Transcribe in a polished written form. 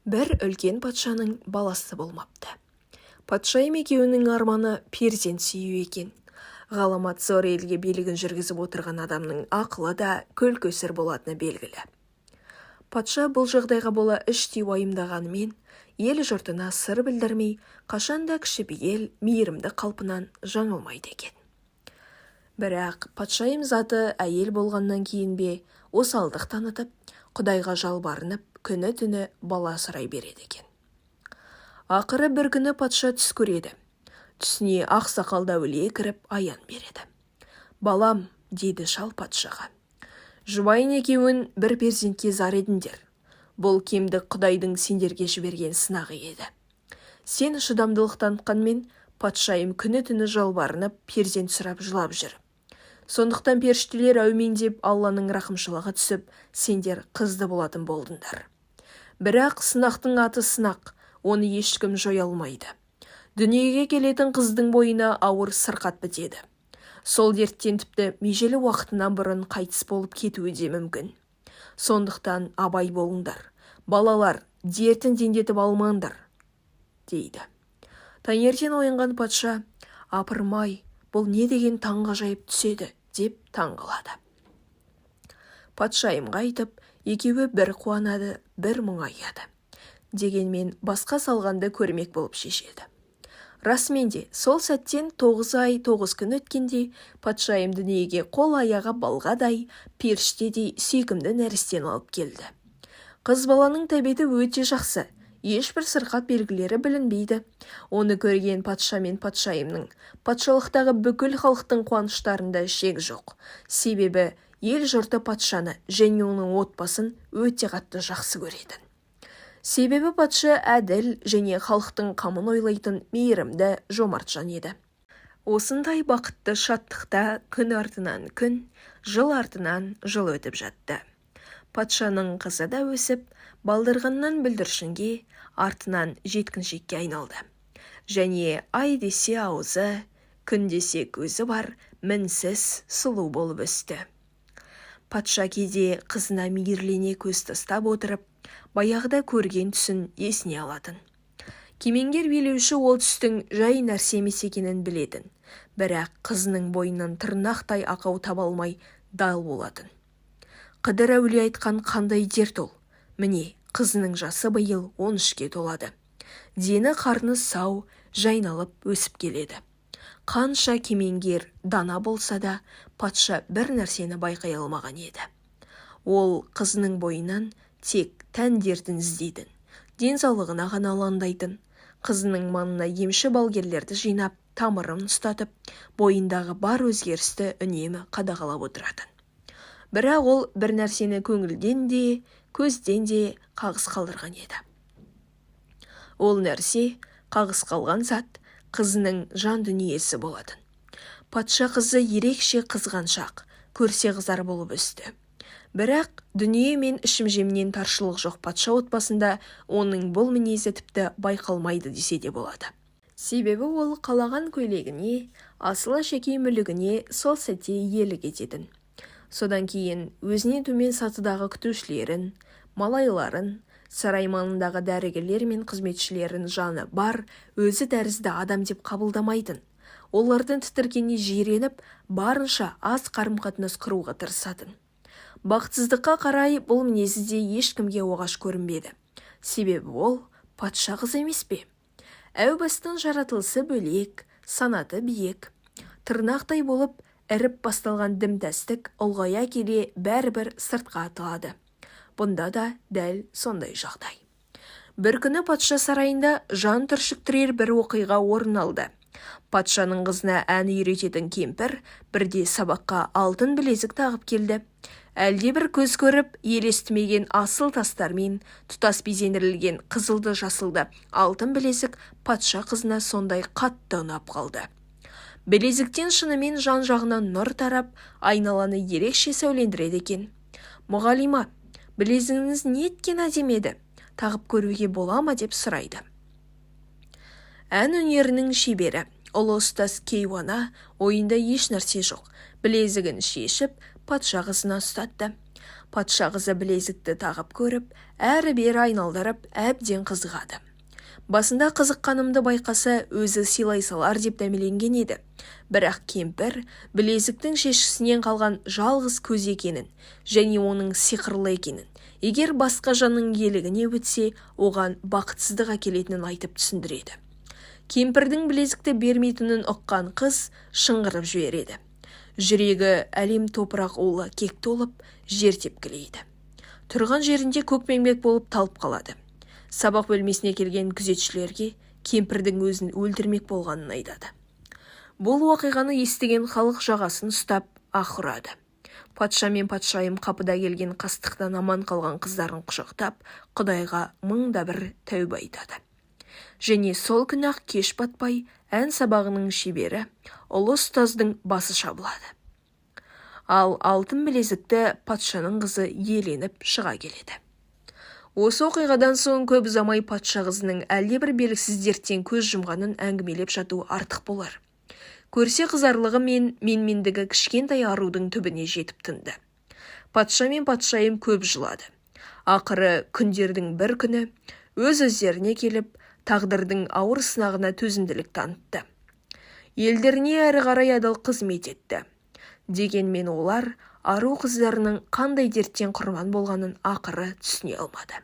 Бір үлкен патшаның баласы болмапты. Патшайым екеуінің арманы перзент сүю екен. Ғаламат зор елге билігін жүргізіп отырған адамның ақылы да көл-көсір болатыны белгілі. Патша бұл жағдайға бола іштей уайымдағанымен, ел-жұртына сыр білдірмей, қашанда кішіпейіл, мейірімді қалпынан жаңылмайды екен. Бірақ патшайым заты әйел болғаннан кейін бе, осалдық танытып, Құдайға жалбарынып, күні-түні бала сұрай береді екен. Ақыры бір күні патша түс көреді. Түсіне ақ сақалды әулие кіріп аян береді. «Балам, – дейді шал патшаға, – жұбайың екеуің бір перзентке зар едіңдер. Бұл кемдік Құдайдың сендерге жіберген сынағы еді. Сен шыдамдылық танытқанмен, патшайым күні-түні жалбарынып, перзент сұрап жылап жүр. Сондықтан періштелер әумин деп, Алланың рақымшылығы түсіп, сендер қызды болатын болдыңдар. Бірақ сынақтың аты сынақ, оны ешкім жоя алмайды. Дүниеге келетін қыздың бойына ауыр сырқат бітеді. Сол дерттен тіпті межелі уақытынан бұрын қайтыс болып кетуі де мүмкін. Сондықтан абай болыңдар, балалар, дертін дендетіп алмаңдар», – дейді. Таңертең оянған патша: «Апырмай, бұл не деген таңғажайып түс еді?» – деп таң қалады. Патшайымға айтып, екеуі бір қуанады, бір мұңаяды. Дегенмен басқа салғанды көрмек болып шешеді. Расымен де, сол сәттен 9 ай 9 күн өткенде патшайым дүниеге қол-аяғы балғадай, періштедей сүйкімді нәрестені алып келді. Қыз баланың тәбеті өте жақсы, ешбір сырқат белгілері білінбейді. Оны көрген патша мен патшайымның, патшалықтағы бүкіл халықтың қуаныштарында шек жоқ. Себебі ел-жұрты патшаны және оның отбасын өте қатты жақсы көретін. Себебі патша әділ және халықтың қамын ойлайтын мейірімді, жомарт жан еді. Осындай бақытты шаттықта күн артынан күн, жыл артынан жыл өтіп жатты. Патшаның қызы да өсіп, балдырғаннан бүлдіршінге, артынан жеткіншекке айналды. Және ай десе аузы, күн десе көзі бар мінсіз сұлу болып өсті. Патша кейде қызына мейірлене көз тастап отырып, баяғыда көрген түсін есіне алатын. Кемеңгер билеуші ол түстің жай нәрсе емес екенін білетін, бірақ қызының бойынан тырнақтай ақау таба алмай дал болатын. Қыдыр әулие айтқан қандай дерт ол? Міне, қызының жасы биыл 13-ке толады. Дені қарны сау, жайналып өсіп келеді. Қанша кемеңгер, дана болса да, патша бір нәрсені байқай алмаған еді. Ол қызының бойынан тек тән дертін іздейтін, денсаулығына ғана алаңдайтын. Қызының маңына емші балгерлерді жинап, тамырын ұстатып, бойындағы бар өзгерісті үнемі қадағалап отыратын. Бірақ ол бір нәрсені көңілден де, көзден де қағыс қалдырған еді. Ол нәрсе, қағыс қалған зат, қызының жан дүниесі болатын. Патша қызы ерекше қызғаншақ, көрсе қызар болып өсті. Бірақ дүние мен ішім-жемнен таршылық жоқ патша отбасында оның бұл мінезі тіпті байқалмайды десе де болады. Себебі ол қалаған көйлегіне, асыл әшекей мүлігіне сол сәтте иелік ететін. Содан кейін өзінен төмен сатыдағы күтушілерін, малайларын, сарай маңындағы дәрігерлер мен қызметшілерін жаны бар, өзі тәрізді адам деп қабылдамайтын. Олардың тітіркене жиреніп, барынша аз қарым-қатынас құруға тырысатын. Бақытсыздыққа қарай, бұл мінезі де ешкімге оғаш көрінбеді. Себебі ол патша қызы емес пе? Әу бастан жаратылысы бөлек, санаты биік. Тырнақтай болып іріп басталған дімтәстік ұлғая келе бәрібір сыртқа атылады. Бұнда да дәл сондай жағдай. Бір күні патша сарайында жан түршіктірер бір оқиға орын алды. Патшаның қызына ән үйрететін кемпір бірде сабаққа алтын білезік тағып келді. Әлдебір көз көріп, ел естімеген асыл тастармен тұтас безендірілген қызылды-жасылды алтын білезік патша қызына сондай қатты ұнап қалды. Білезіктен шынымен жан-жағынан нұр тарап, айналаны ерекше сәулелендіреді екен. «Мұғалима, білезігіңіз неткен әдемі еді, тағып көруге бола ма?» – деп сұрайды. Ән өнерінің шебері, ұлы ұстаз кейуана ойында еш нәрсе жоқ, білезігін шешіп, патша қызына ұстатты. Патша қызы білезікті тағып көріп, әрі-бері айналдырып, әбден қызығады. Басында қызыққанымды байқаса, өзі сыйлай салар деп дәмеленген еді. Бірақ кемпір білезіктің шешесінен қалған жалғыз көз екенін және оның сиқырлы екенін, егер басқа жанның иелігіне өтсе, оған бақытсыздық әкелетінін айтып түсіндіреді. Кемпірдің білезікті бермейтінін ұққан қыз шыңғырып жібереді. Жүрегі әлем топырақ улы кек толып, жер тепкілейді. Тұрған жерінде көкпеңбек болып талып қалады. Сабақ бөлмесіне келген күзетшілерге кемпірдің өзін өлтірмек болғанын айтады. Бұл оқиғаны естіген халық жағасын ұстап, аһ ұрады. Патша мен патшайым қапыда келген қастықтан аман қалған қыздарын құшақтап, Құдайға мың да бір тәуба айтады. Және сол күні-ақ кеш батпай ән сабағының шебері, ұлы ұстаздың басы шабылады. Ал алтын білезікті патшаның қызы иеленіп шыға келеді. Осы оқиғадан соң көп ұзамай патша қызының әлдебір белгісіз дерттен көз жұмғанын әңгімелеп жату артық болар. Көрсе қызарлығы мен менмендігі кішкентай арудың түбіне жетіп тынды. Патша мен патшайым көп жылады. Ақыры күндердің бір күні өз-өздеріне келіп, тағдырдың ауыр сынағына төзімділік танытты. Елдеріне әрі қарай адал қызмет етті. Дегенмен олар ару қыздарының қандай дерттен құрбан болғанын ақыры түсіне алмады.